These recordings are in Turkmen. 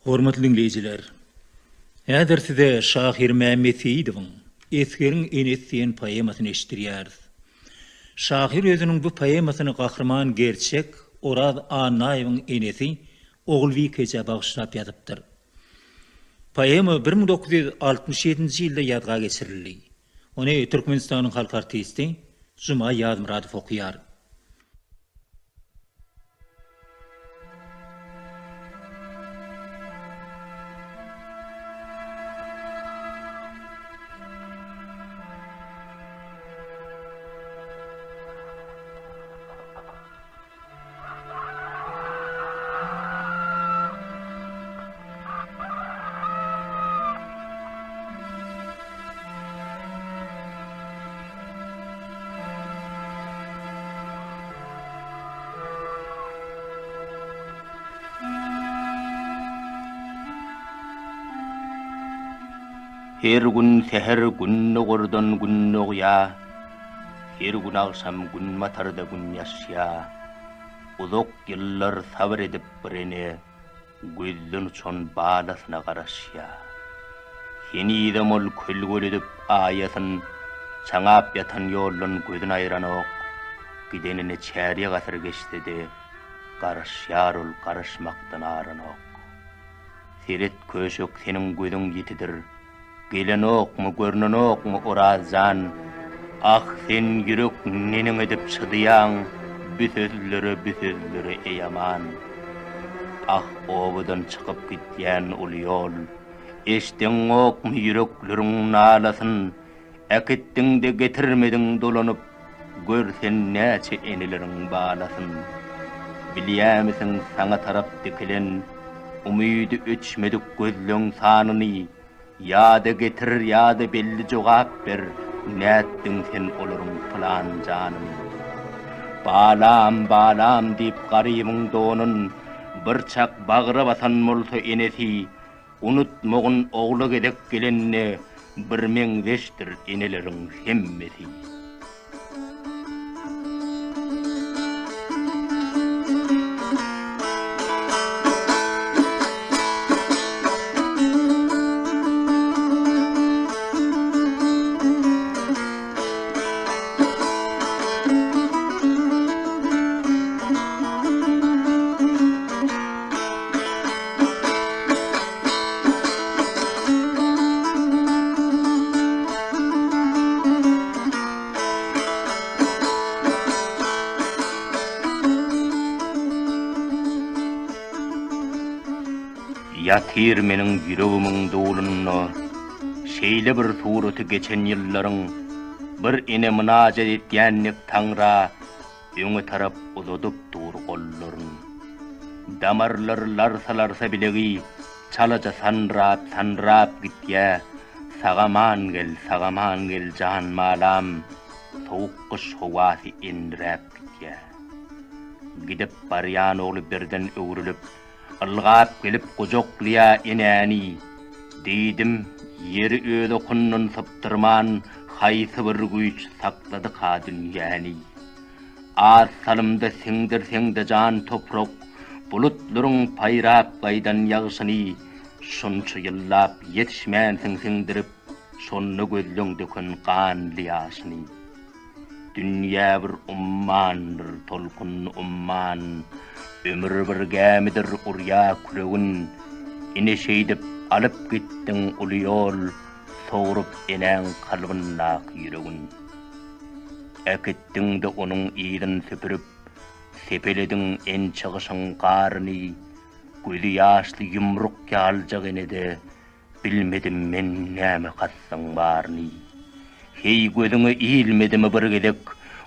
Hormatly diňleýjiler! Häzir size şahyr Mämmet Seýidowyň Esgeriň enesi diýen poemasyny eşitdirýäris. Şahyr özüniň bu poemasyny gahryman gerçek Oraz Annaýewiň enesi Ogulbike ejä bagyşlap ýazypdyr. Poema 1967-nji ýylda ýazga geçirildi. Ony Türkmenistanyň halk artisti Juma Ýazmyradow okaýar. Her gün säher gündogardan gün dogýa, Her gün agşam günbatarda gün ýaşýa. Uzak ýyllar sabyr edip bir ene Gözden uçan balasyna garaşýa. Henizem ol kölgeledip aýasyn, Çaňap ýatan ýoldan gözün aýranok. Gidenine çärýek asyr geçse-de, Garaşýar ol garaşmakdan aranok. Seret köşek seniň gözüň ýitidir. Gelenokmy, görnenokmy Oraz jan? Ah, sen ýürek neneň edip çydaýaň Bü sözlere, bü sözlere eý aman. Ah, obadan çykyp gitýän uly ýol, Eşdeňokmy ýürekleriň nalasyn? Äkitdiň-de getirmediň dolanyp, Gör sen näçe eneleriň balasyn. Bilýämisiň saňa tarap dikilen Umydy öçmedik gözleň sanyny? Ýa-da getir, ýa-da belli jogap ber, Nätdiň sen olaryň pylan janyny? Balam, balam diýip garybyň donun Birçak bagra basan bolsa enesi, Unutmagyn ogla gezek gelende Birmeňzeşdir eneleriň hemmesi. Ýatyr meniň ýüregimiň dulunda Şeýle bir suraty geçen ýyllaryň Bir ene mynajat etýän dek Taňra Öňe tarap uzadyp dur gollaryn. Damarlary larsa-larsa bilegi Çalaja sanrap-sanrap gitýä, Sag-aman gel, sag-aman gel jan balam, Sowuk gyş howasy endiräp gitýä. Gidip barýan ogly birden öwrülip, Ylgap gelip gujaklaýa enäni. Diýdim, Ýeri öz okundan sypdyrman, Haýsy bir güýç sakladyka dünýäni? Az salymda siňdirseň-de jan toprak, Bulutlaryň paýrap gaýdan ýagşyny, Şunça ýyllap ýetişmänsiň siňdirip, Şonda gözleň döken ganly ýaşyny. Dünýä bir ummandyr, tolkunly umman, Ömür bir gämidir, urýa küregin. Ine şeýdip alyp gitdiň uly ýol, Sogrup enäň kalbyndaky ýüregin. Äkitdiň-de onuň yzyn süpürip, Sepelediň ençe gyşyň garyny. Gözi ýaşly ýumruk ýalyjak ene-de Bilmedim men näme kasdyň baryny. Heý, gözüňe ilmedimi bir gezek,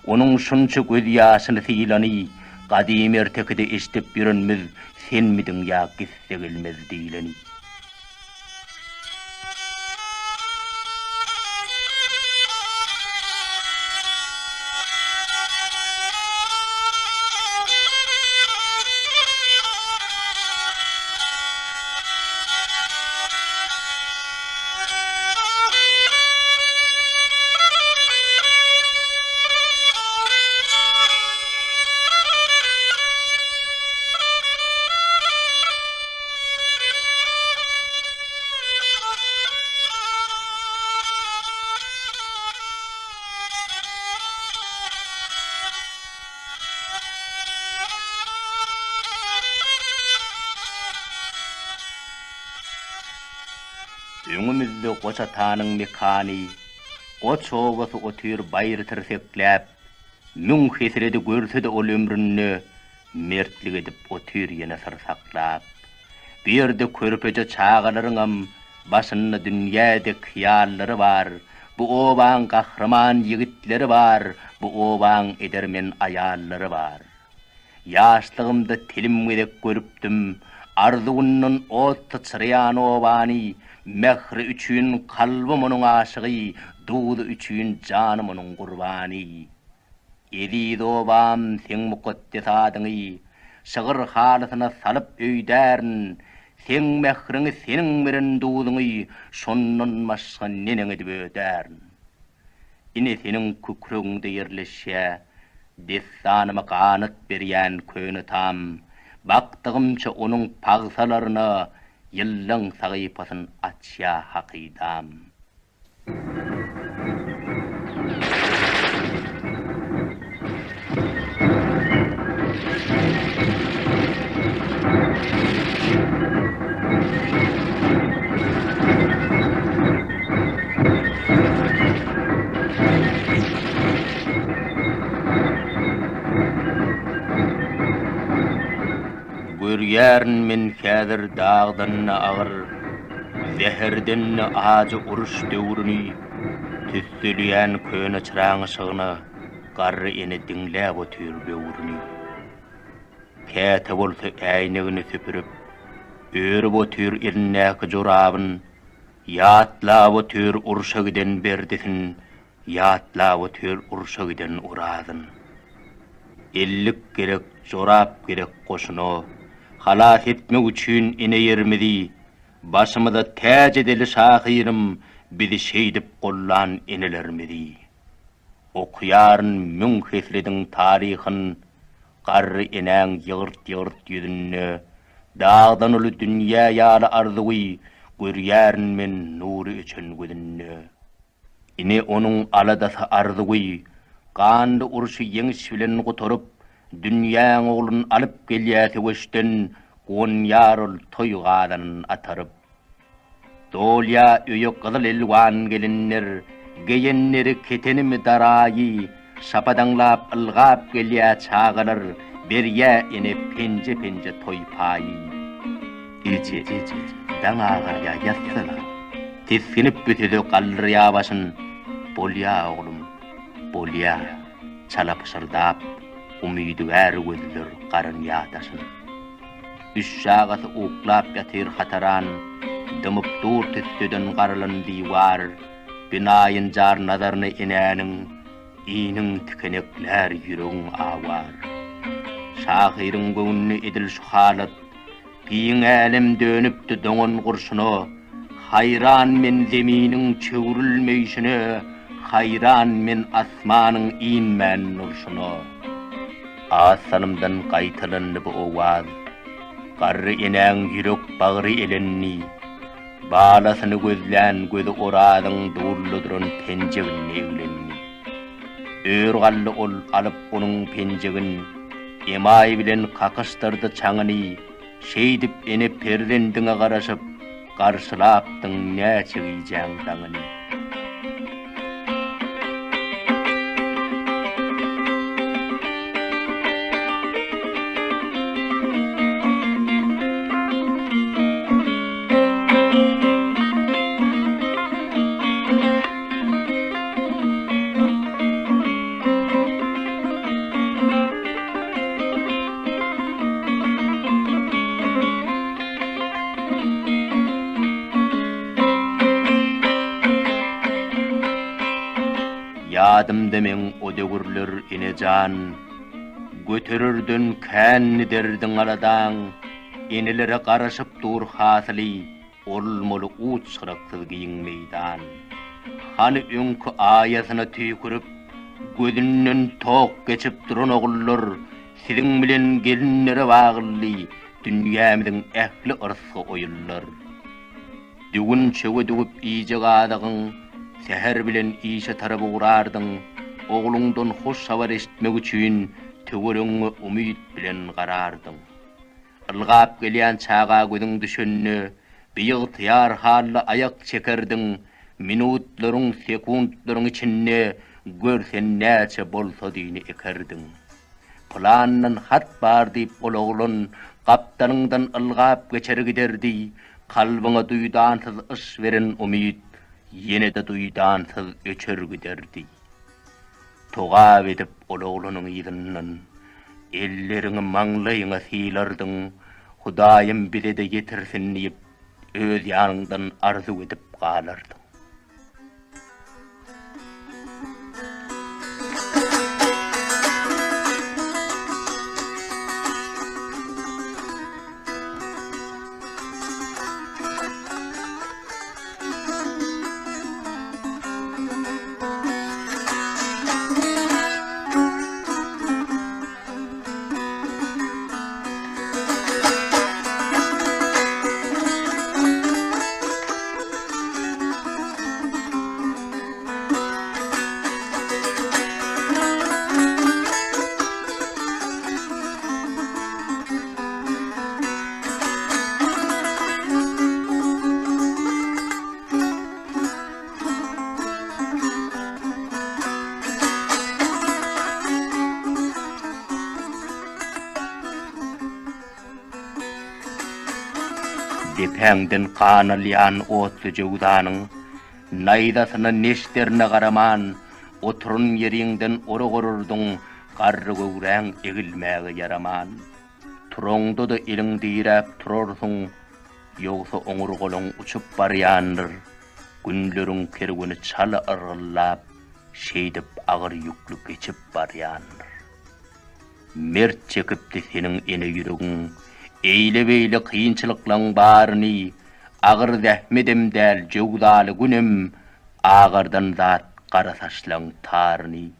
Onuň şunça gözýaşyny sylany, Gadym ertekide eşidip ýörenmiz Senmidiň ýa gitse gelmez diýleni. Öňümizde Goç atanyň mekany, Goç obasy otyr baýry tirsekläp, Müň hesredi görse-de ol ömründe, Mertlik edip otyr ýene syr saklap. Bu ýerde körpeje çagalaryňam Başynda dünýä dek hyýallary bar, Bu obaň gahryman ýigitleri bar, Bu obaň edermen aýallary bar. Ýaşlygymda telim gezek görüpdim, Arzuwyndan ot syçraýan obany, Mähri üçin kalbym onuň aşygy, Duzy üçin janym onuň gurbany. Eziz obam, seň mukaddes adyňy, Şygyr halysyna salyp öýdärin, Seň mähriňi, seniň beren duzuňy Şondan başga neneň edip ödärin? Ine seniň kükregiňde ýerleşýä Dessanyma ganat berýän köne tam, Bakdygymça onuň pagsalarna Ýyllaň sahypasyn açýa hakydam. Görýärin men häzir dagdan-da agyr, zäherden-de ajy uruş döwrüni, Tüsselýän köne çyraň yşygyna garry ene diňläp otyr böwrüni. Käte bolsa äýnegini süpürip, örüp otyr elindäki jorabyn, Ýatlap otyr urşa giden Berdisin, Ýatlap otyr urşa giden Orazyn. Ellik gerek, jorap gerek goşuna, Halas etmek üçin ene ýerimizi, Başymyza täç edeli şahyrym, Bizi şeýdip gollan enelerimizi. Okaýaryn müň hesrediň taryhyn, Garry enäň ýygyrt-ýygyrt ýüzünde. Dagdan uly dünýä ýaly arzuwy Görýärin men nury öçen gözünde. Ine onuň aladasy arzuwy, Ganly urşy ýeňiş bilen gutaryp, Dünýäň oglun alyp gelýä söweşden, Guwanýar ol toý gazanyn ataryp. Dolýa öýe gyzyl elwan gelinler, Geýenleri ketenimi daraýy, Şapadaňlap ylgap gelýä çagalar, Berýä ene penje-penje toý paýy. Eje, daň agarýa ýatsana. Tisginip bu söze galdyrýa başyn, Bolýa oglum, bolýa, çala pyşyrdap, Umydygär gözler garynýa daşyn. Üç çagasy uklap ýatyr hataran, Dymyp dur tüsseden garylan diwar. Binaýynjar nazaryna enäniň, Iniň tikeneklär, ýüregiň awar. Şahyryň göwnüne edil şu halat, Giň älem dönüpdi doňan gurşuna. Haýran men zeminiň çöwrülmeýşine, Haýran men asmanyň inmän nurşuna. Az salymdan gaýtalandy bu owaz. Garry enäň ýürek-bagry elendi. Balasyny gözlän gözi Orazyň dulda duran penjeginde eglendi. Ör galdy ol alyp onuň penjegin, Emaý bilen kakyşdyrdy çaňyny. Şeýdip ene perzendiňe garaşyp, Garşylapdyň näçe gijäň daňyny. Ýadymda meň o döwürler ene jan, Götererden kändi derdiň-aladaň, Enelere garaşyp dur hasyly, Orulmaly uç-gyraksyz giň meýdan. Hany öňki aýasyna tüýkürip, gözünden tok geçip duran ogullar siziň bilen gelinlere bagly dünýämiziň ähli yrsgy oýunlar. Düwünçege düwüp iýjek azygyň, säher bilen işe tarap ugrardyň, ogluňdan hoş habar eşitmek üçin töweregiňe umyt bilen garardyň. Ylgap gelýän çaga gözüň düşende, Biygtyýar halda aýak çekerdiň, minutlaryň, sekuntlaryň içinde gör sen näçe bolsadyny ekerdiň. Pylandan hat bar diýip ol oglan gapdalyňdan ylgap geçer giderdi, kalbyňa duýdansyz yş beren umyt ýene-de duýdansyz öçer giderdi. Togap edip ol oglanyň yzyndan, elleriňi maňlaýyňa sylardyň, Hudaýym bize-de ýetirsin diýip, öz ýanyňdan arzuw edip galardyň. Depäňden gan alýan otly jöwzanyň Naýzasyna, neşterine garaman, Oturan ýeriňden orak orardyň, Garry göwräň egilmäge ýaraman. Turaňda-da eliň diräp turarsyň, Ýogsa oňurgalaň uçup barýandyr. Günleriň kerweni çala yrgyllap, Şeýdip agyr ýükli geçip barýandyr. Mert çekipdi seniň ene ýüregiň, Eýle-beýle kynçylyklaň baryny, Agyr zähmedem däl, jöwzaly günem, Agardan zat gara saçlaň taryny.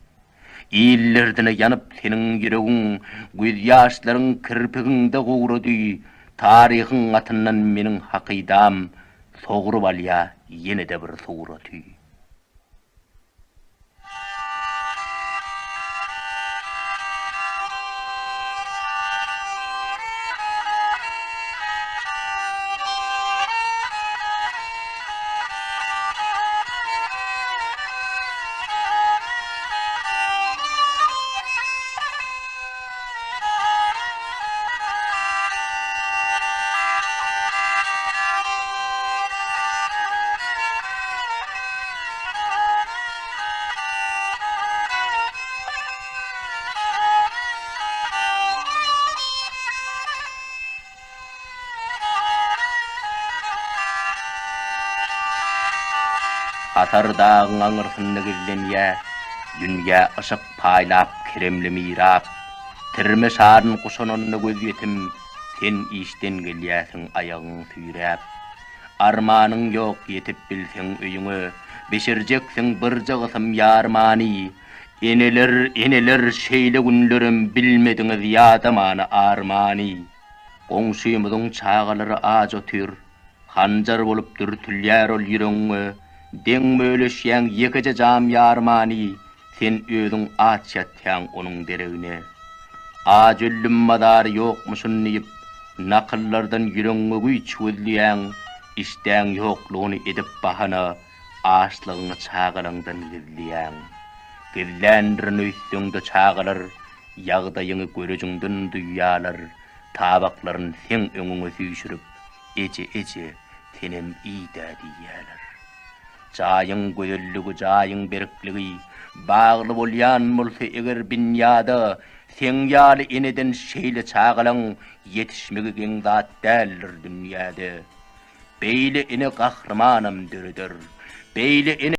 Il derdine ýanyp seniň ýüregiň, Gözýaşlaryň kirpigiňde gurady, Taryhyň gatyndan meniň hakydam Sogrup alýa ýene-de bir suraty. Hasar dagyň aňyrsynda gizlenýä, Dünýä yşyk paýlap keremli mirap. Tirme şaryn guşananda gözýetim, Sen işden gelýäsiň aýagyň süýräp. Armanyň ýok ýetip bilseň öýüňe, Bişirjeksiň birje gysym ýarmany. Eneler, eneler şeýle günlerem Bilmediňiz ýadamany, armany. Goňşymyzyň çagalary aç otyr, Hanjar bolup dürtülýär ol ýüregiňe, Deň bölüşýäň ýekeje jam ýarmany, Sen özüň aç ýatýaň onuň deregine. Aç öldüm mazary ýokmuşyn diýip, Nakyllardan ýüregiňe güýç gözleýäň, Işdäň ýoklugyny edip bahana, Açlygyňy çagalaňdan gizleýäň. Gizländirin öýtseň-de çagalar Ýagdaýyňy görejiňden duýýarlar, Tabaklaryn seň öňüňe süýşürip, Eje, eje, senem iý-dä diýýärler. Jaýyň gözelligi, jaýyň berkligi Bagly bolýan bolsa eger binýada, Seň ýaly eneden şeýle çagalaň Ýetişmegi geň zat däldir dünýäde. Beýle ene gahrymanam döreder. Beýle ene.